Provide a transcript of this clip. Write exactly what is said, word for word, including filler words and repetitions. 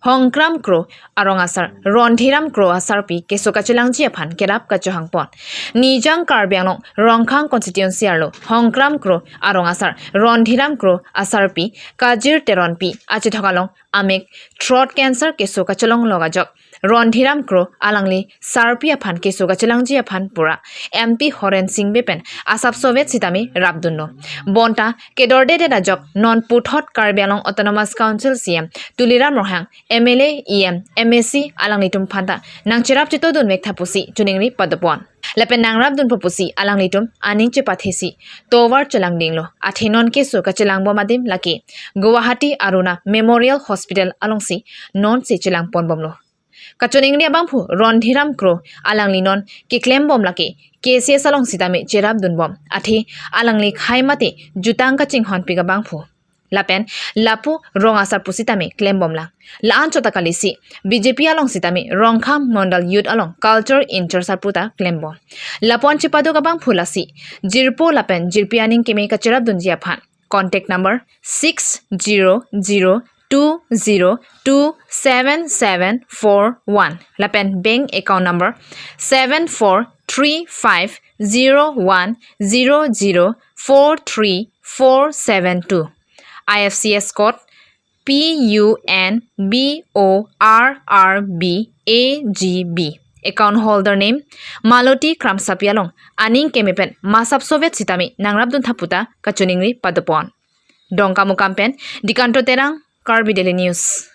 Hongkram Kro arong asar Rondhiram Kro asarpi keso kachelangji aphan kerap kachohangpon. Nijang Karbi Anglong Rongkhang constituency arlo Hongkram Kro arong asar Rondhiram Kro asarpi Kajir Teronpi achethok along amek throat cancer keso kachelonglok ajok Rondhiram Kro alangli sarpi aphan keso kachelangji aphan pura M P Horen Sing Bey pen asapsovet sitame rapdunlo. Bonta kedordedet ajok non puthot Karbi Anglong Autonomous Council C M Tuliram Ronghang, M L A, E M, M A C alanglitum aphanta nangcherap chetodunvek tha pusi choningri padopon. Lapen nangrapdunpo pusi alanglitum aning chepathesi tovar chelangdinglo. Athe non keso kachelangbom adim lake Guwahati Aruna Memorial Hospital alongsi nonsi chelangponbomlo. Kachoningri abangphu Rondhiram Kro alangli non keklembom lake K C S along sitame cherapdunbom. Athe alangli khai mate jutang kachinghonpik abangphu. Lapen lapu rong asar pusitame klembomlang. La-an chot ta kalisi B J P along sitame Rongkhang Mondal Youth along culture in-charge aputa klembom. Lapu-an chepaduk abangphu lasi jirpo lapen jirpi aning keme kacherapdunji aphan contact number six zero zero two zero two seven seven four one lapen bank account number seven four three five zero one zero zero four three four seven two. I F C S code P U N B O R R B A G B. Account holder name Maloti Kramsapi along aning keme pen masapsovet sitame nangrapdun tha puta kachoningri padopon. Dongkamukam pen Dikanto Terang, Karbi Daily News.